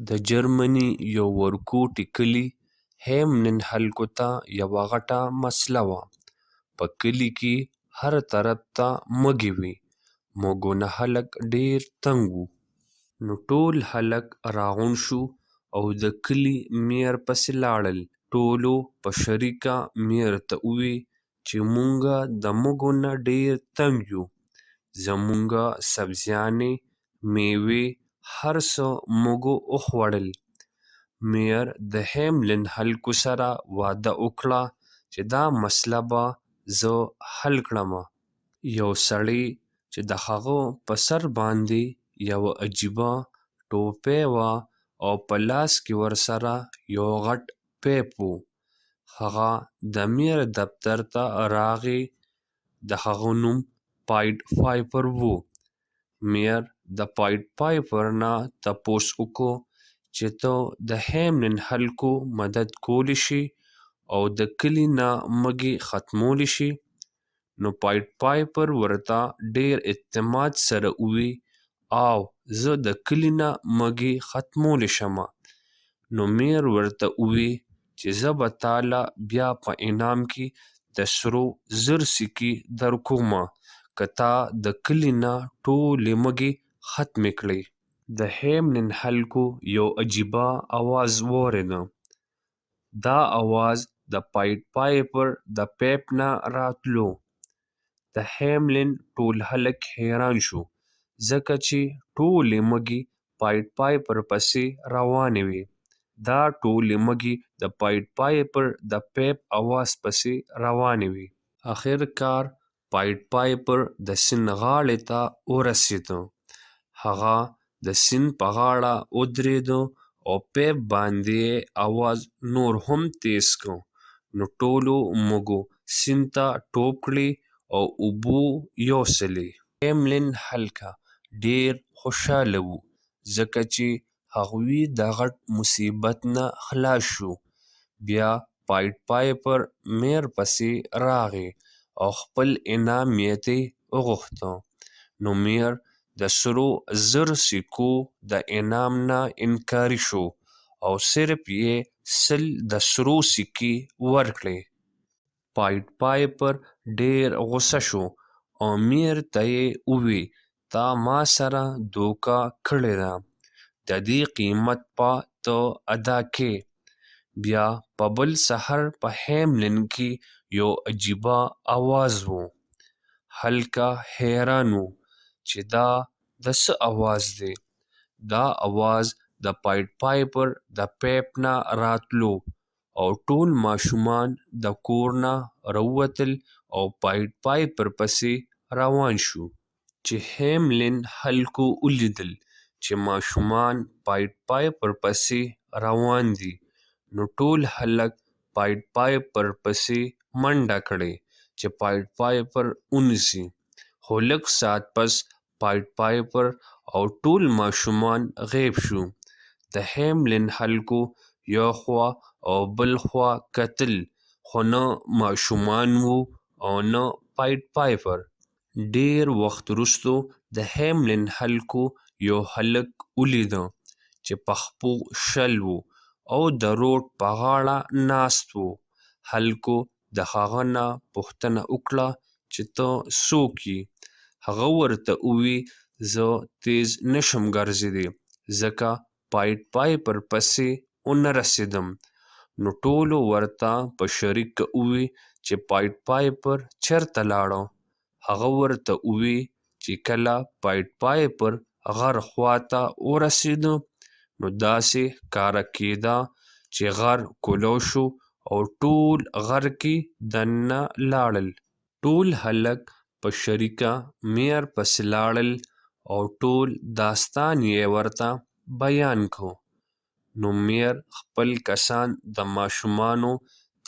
د جرمني یو ورکوټي کلي هیملن خلکو ته یوه غټه مسله وه. په کلي کې هر طرف ته مږې وې. مږو نه خلک ډېر تنګ وو. نو ټول خلک راغونډ شو او د کلي میر پسې لاړل. ټولو په شریکه میر ته ووی چې مونږه د مږو نه ډېر تنګ یو. زمونږه سبزیانې، میوې هر څه مږو وخوړل. میر د هیملن خلکو سره وعده وکړه چې دا مسله به زه حل کړمه. یو سړی چې د هغه په سر باندې یوه عجیبه ټوپۍ وه او په لاس کې ورسره یو غټ پیپ و، هغه د میر دفتر ته راغی. د هغه نوم پایډ پایپر و. میر د پایډ پایپر نه تپوس وکړو چې ته د هیملن خلکو مدد کولی شې او د کلي نه مږې ختمولی شې؟ نو پایډ پایپر ورته ډېر اعتماد سره ووی آو، زه د کلي نه مږې ختمولی شمه. نو میر ورته ووی چې زه به تاله بیا په انعام کې د سرو 1000 سکې درکومه که تا د کلي نه ټولې مږې ختمې کړې. د هیملن خلکو یو عجیبه اواز واورېده. دا اواز د پایډ پایپر د پیپ نه راتلو. د هیملن ټول خلک حیران شو ځکه چې ټولې مږې پایډ پایپر پسې روانې وې. دا ټولې مږې د پایډ پایپر د پیپ اواز پسې روانې وې. اخر کار پایډ پایپر د سیند غاړې ته ورسېده. هغه د سیند په غاړه ودرېده او پیپ باندې یې اواز نور هم تیز کړ. نو ټولو مږو سیند ته ټوپ کړې او اوبو یوسلې. هیملن خلک ډېر خوشحاله وو ځکه چې هغوی د غټ مصیبت نه خلاص شو. بیا پایډ پایپر میر پسې راغی او خپل انعام یې ترې وغوښته. نو میر د سرو 1000 سکو د انعام نه انکاري شو او صرف یې 100 د سرو سکې ورکړې. پایډ پایپر ډېر غوسه شو او میر ته یې ووی تا ما سره دوکه کړې ده. د دې قیمت به ته ادا کړې. بیا په بل سحر په هیملن کې یو عجیبه اواز و. خلک حیران وو چې دا د څه اواز دی. دا اواز د پایډ پایپر د پیپ نه راتلو او ټول ماشومان د کور نه راووتل او پایډ پایپر پسې روان شو. چې هیملن خلکو ولیدل چې ماشومان پایډ پایپر پسې روان دي نو ټول خلک پایډ پایپر پسې منډه کړې چې پایډ پایپر ونیسي. خو لږ ساعت پس پایډ پایپر او ټول ماشومان غیب شو. د هیملن خلکو یو خوا او بل خوا کتل خو نه ماشومان وو او نه پایډ پایپر. ډېر وخت وروسته د هیملن خلکو یو هلک ولیده چې په پښو شل و او د روډ په غاړه ناست و. خلکو د هغه نه پوښتنه وکړه چې ته څوک یې؟ هغه ورته ووی زه تیز نشم ګرځېدی ځکه پایډ پایپر پسې ونه رسېدم. نو ټولو ورته په شریکه ووی چې پایډ پایپر چېرته لاړو؟ هغه ورته ووی چې کله پایډ پایپر غر خواته ورسېده نو داسې ښکاره کېده چې غر کولاو شو او ټول غر کې دننه لاړل. ټول خلک په شریکه میر پسې لاړل او ټول داستان یې ورته بیان کړ. نو میر خپل کسان د ماشومانو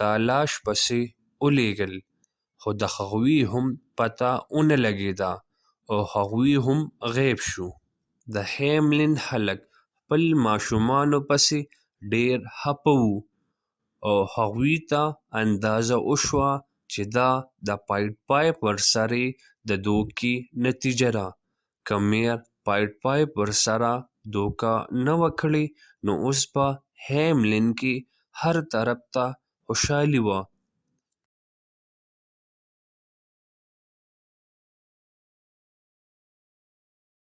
تالاش پسې ولېږل خو د هغوی هم پته ونه لګېده او هغوی هم غیب شو. د هیملن خلک خپل ماشومانو پسې ډېر خپه وو او هغوی ته اندازه وشوه چې دا د پایډ پایپر سره د دوکې نتیجه ده. که میر پایډ پایپر سره دوکه نه وه کړې، نو اوس به هیملن کې هر طرف ته خوشحالي وه.